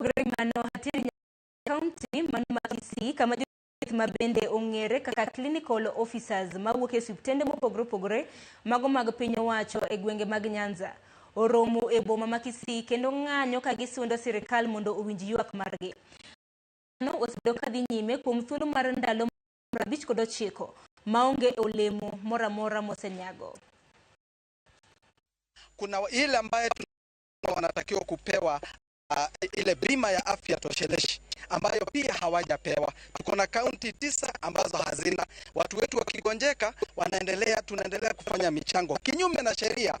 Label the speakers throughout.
Speaker 1: Kopogore gi mano, Hatiri County mano ma Kisii, kama jothieth ma bende ong'ere kaka clinical officers mawuok e osiptende mopogore opogore mago mag piny owacho e gwenge mag Nyanza oromo e boma ma Kisii kendo ng'anyo ka gisundo sirikal mondo owinj ywak margi. Mano osebedo ka dhi nyime kuom thuolo mar ndalo 59 maonge olemo moro amora mosenyago.
Speaker 2: Kuna ile ambaye wanatakiwa kupewa ile bima ya afya tosheleshi ambayo pia hawajapewa. Tuko na kaunti 9 ambazo hazina. Watu wetu wakigonjeka wanaendelea, tunaendelea kufanya michango kinyume na sheria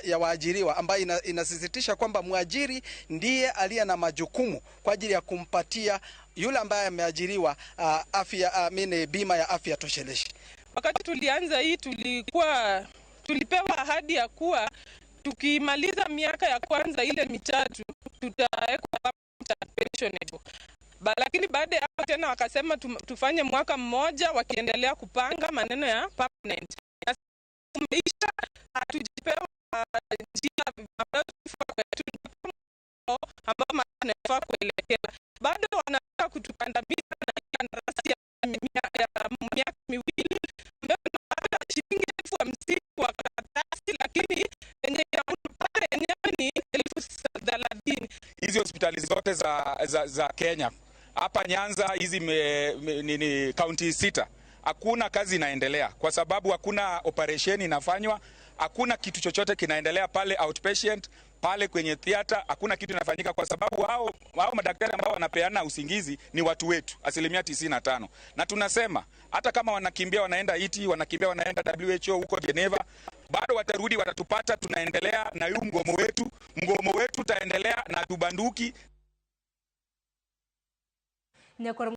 Speaker 2: ya waajiriwa ambayo inasisitisha kwamba mwajiri ndiye aliye na majukumu kwa ajili ya kumpatia yule ambaye ameajiriwa afya bima ya afya tosheleshi.
Speaker 3: Wakati tulianza hii tulipewa ahadi ya kuwa tukimaliza miaka ya kwanza ile 3 tutawekwa pensionable. Lakini baada ya hapo tena wakasema tufanye mwaka mmoja wakiendelea kupanga maneno ya permanent. Umeisha, hatujapewa njia ambayo tunafaa kuelekea. Bado wanataka kutukandamiza na kandarasi ya miaka 2 ambayo tunapata shilingi 50,000 kwa karatasi, lakini yenye unapata yenyewe ni 30,000.
Speaker 4: Hizi hospitali zote za Kenya hapa Nyanza hizi ni kaunti 6, hakuna kazi inaendelea kwa sababu hakuna operation inafanywa, hakuna kitu chochote kinaendelea pale outpatient, pale kwenye theater hakuna kitu inafanyika kwa sababu hao madaktari ambao wanapeana usingizi ni watu wetu 95%. Na tunasema hata kama wanakimbia wanaenda ITI, wanakimbia wanaenda WHO huko Geneva, bado watarudi watatupata. Tunaendelea na huu mgomo wetu, mgomo wetu utaendelea na tubanduki.
Speaker 1: Nyakwar.